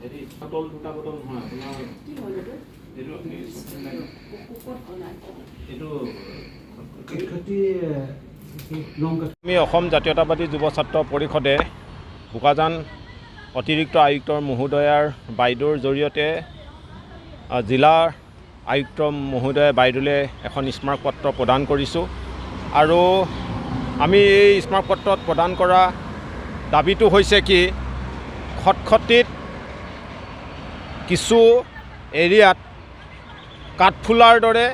হেৰি বটল, দুটা বটল নহয় আপোনাৰ। কি হ'ল এইটো? এইটো আপুনি ক'ত অনা? এইটো খটখটি লং। আমি অসম জাতীয়তাবাদী যুৱ ছাত্ৰ পৰিষদে বোকাজান অতিৰিক্ত আয়ুক্তৰ মহোদয়াৰ বাইদেউৰ জৰিয়তে জিলা আয়ুক্ত মহোদয় বাইদেউলৈ এখন স্মাৰকপত্ৰ প্ৰদান কৰিছোঁ। আৰু আমি এই স্মাৰকপত্ৰত প্ৰদান কৰা দাবীটো হৈছে কি, খটখটিত কিছু এৰিয়াত কাঠফুলাৰ দৰে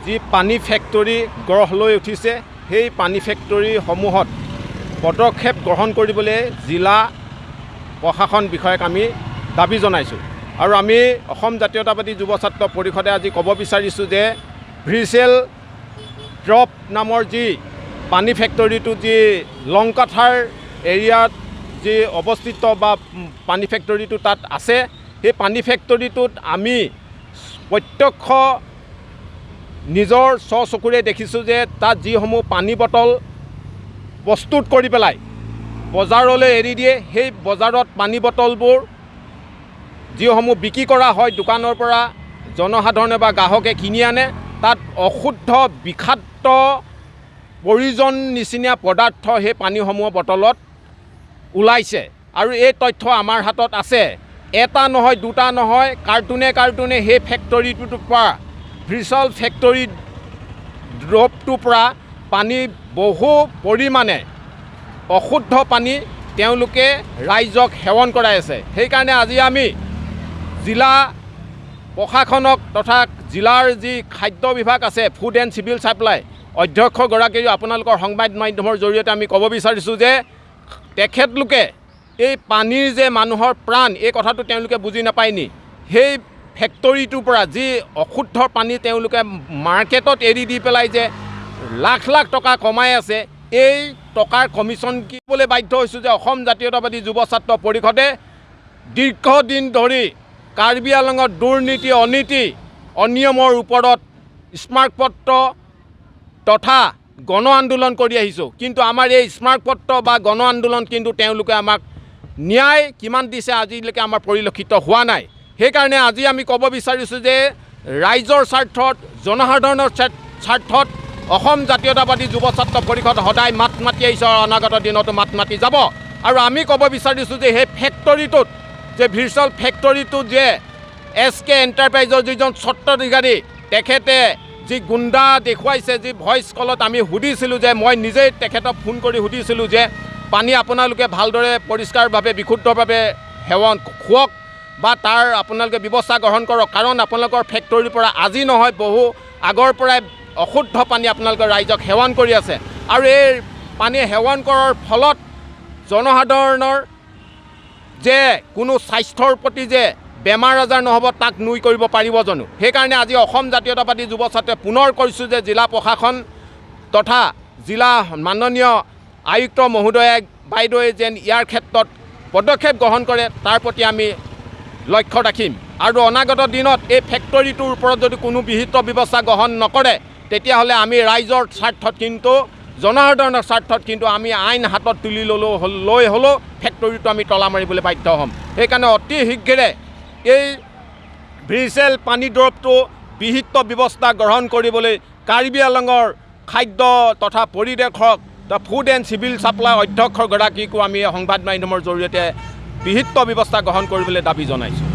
যি পানী ফেক্টৰী গঢ় লৈ উঠিছে, সেই পানী ফেক্টৰীসমূহত পদক্ষেপ গ্ৰহণ কৰিবলৈ জিলা প্ৰশাসন বিষয়াক আমি দাবী জনাইছোঁ। আৰু আমি অসম জাতীয়তাবাদী যুৱ ছাত্ৰ পৰিষদে আজি ক'ব বিচাৰিছোঁ যে ভিৰ্চুৱেল ড্ৰপ নামৰ যি পানী ফেক্টৰীটো, যি লংকাথাৰ এৰিয়াত যি অৱস্থিত বা পানী ফেক্টৰীটো তাত আছে, সেই পানী ফেক্টৰীটোত আমি প্ৰত্যক্ষ নিজৰ স্বচকুৰে দেখিছোঁ যে তাত যিসমূহ পানী বটল প্ৰস্তুত কৰি পেলাই বজাৰলৈ এৰি দিয়ে, সেই বজাৰত পানী বটলবোৰ যিসমূহ বিক্ৰী কৰা হয়, দোকানৰ পৰা জনসাধাৰণে বা গ্ৰাহকে কিনি আনে, তাত অশুদ্ধ বিষাক্ত প্ৰয়োজন নিচিনা পদাৰ্থ সেই পানীসমূহৰ বটলত ওলাইছে। আৰু এই তথ্য আমাৰ হাতত আছে। এটা নহয়, দুটা নহয়, কাৰ্টুনে কাৰ্টুনে সেই ফেক্টৰীটোৰ পৰা, ভিৰ্চুৱেল ফেক্টৰী ড্ৰপটোৰ পৰা পানী বহু পৰিমাণে অশুদ্ধ পানী তেওঁলোকে ৰাইজক সেৱন কৰাই আছে। সেইকাৰণে আজি আমি জিলা প্ৰশাসনক তথা জিলাৰ যি খাদ্য বিভাগ আছে, ফুড এণ্ড চিভিল ছাপ্লাই অধ্যক্ষগৰাকীও আপোনালোকৰ সংবাদ মাধ্যমৰ জৰিয়তে আমি ক'ব বিচাৰিছোঁ যে তেখেতলোকে এই পানীৰ যে মানুহৰ প্ৰাণ, এই কথাটো তেওঁলোকে বুজি নাপায় নি? সেই ফেক্টৰীটোৰ পৰা যি অশুদ্ধ পানী তেওঁলোকে মাৰ্কেটত এৰি দি পেলাই যে লাখ লাখ টকা কমাই আছে, এই টকাৰ কমিশ্যন কিবলৈ বাধ্য হৈছোঁ যে অসম জাতীয়তাবাদী যুৱ ছাত্ৰ পৰিষদে দীৰ্ঘদিন ধৰি কাৰ্বি আংলঙত দুৰ্নীতি, অনীতি, অনিয়মৰ ওপৰত স্মাৰকপত্ৰ তথা গণ আন্দোলন কৰি আহিছোঁ। কিন্তু আমাৰ এই স্মাৰকপত্ৰ বা গণ আন্দোলন কিন্তু তেওঁলোকে আমাক ন্যায় কিমান দিছে, আজিলৈকে আমাৰ পৰিলক্ষিত হোৱা নাই। সেইকাৰণে আজি আমি ক'ব বিচাৰিছোঁ যে ৰাইজৰ স্বাৰ্থত, জনসাধাৰণৰ স্বাৰ্থত অসম জাতীয়তাবাদী যুৱ ছাত্ৰ পৰিষদ সদায় মাত মাতি আহিছে আৰু অনাগত দিনতো মাত মাতি যাব। আৰু আমি ক'ব বিচাৰিছোঁ যে সেই ফেক্টৰীটোত যে ভিৰ্চুৱেল ফেক্টৰীটোত যে এছ কে এণ্টাৰপ্ৰাইজৰ যিজন স্বত্বাধিকাৰী, তেখেতে যি গুণ্ডা দেখুৱাইছে, যি ভইচ কলত আমি সুধিছিলোঁ যে মই নিজেই তেখেতক ফোন কৰি সুধিছিলোঁ যে পানী আপোনালোকে ভালদৰে পৰিষ্কাৰভাৱে, বিশুদ্ধভাৱে সেৱন খুৱাওক বা তাৰ আপোনালোকে ব্যৱস্থা গ্ৰহণ কৰক, কাৰণ আপোনালোকৰ ফেক্টৰীৰ পৰা আজি নহয়, বহু আগৰ পৰাই অশুদ্ধ পানী আপোনালোকে ৰাইজক সেৱন কৰি আছে আৰু এই পানী সেৱন কৰাৰ ফলত জনসাধাৰণৰ যে কোনো স্বাস্থ্যৰ প্ৰতি যে বেমাৰ আজাৰ নহ'ব, তাক নুই কৰিব পাৰিব জানো? সেইকাৰণে আজি অসম জাতীয়তাবাদী যুৱ ছাত্ৰই পুনৰ কৈছোঁ যে জিলা প্ৰশাসন তথা জিলা মাননীয় আয়ুক্ত মহোদয়ে বাইদেৱে যেন ইয়াৰ ক্ষেত্ৰত পদক্ষেপ গ্ৰহণ কৰে, তাৰ প্ৰতি আমি লক্ষ্য ৰাখিম। আৰু অনাগত দিনত এই ফেক্টৰীটোৰ ওপৰত যদি কোনো বিহিত ব্যৱস্থা গ্ৰহণ নকৰে, তেতিয়াহ'লে আমি ৰাইজৰ স্বাৰ্থত কিন্তু, জনসাধাৰণৰ স্বাৰ্থত কিন্তু আমি আইন হাতত তুলি ল'লেও লৈ হ'লেও ফেক্টৰীটো আমি তলা মাৰিবলৈ বাধ্য হ'ম। সেইকাৰণে অতি শীঘ্ৰে এই ভিৰ্চুৱেল পানী দৰৱটো বিহিত ব্যৱস্থা গ্ৰহণ কৰিবলৈ কাৰ্বি আংলঙৰ খাদ্য তথা পৰিদৰ্শক, ফুড এণ্ড চিভিল ছাপ্লাই অধ্যক্ষগৰাকীকো আমি সংবাদ মাধ্যমৰ জৰিয়তে বিহিত ব্যৱস্থা গ্ৰহণ কৰিবলৈ দাবী জনাইছোঁ।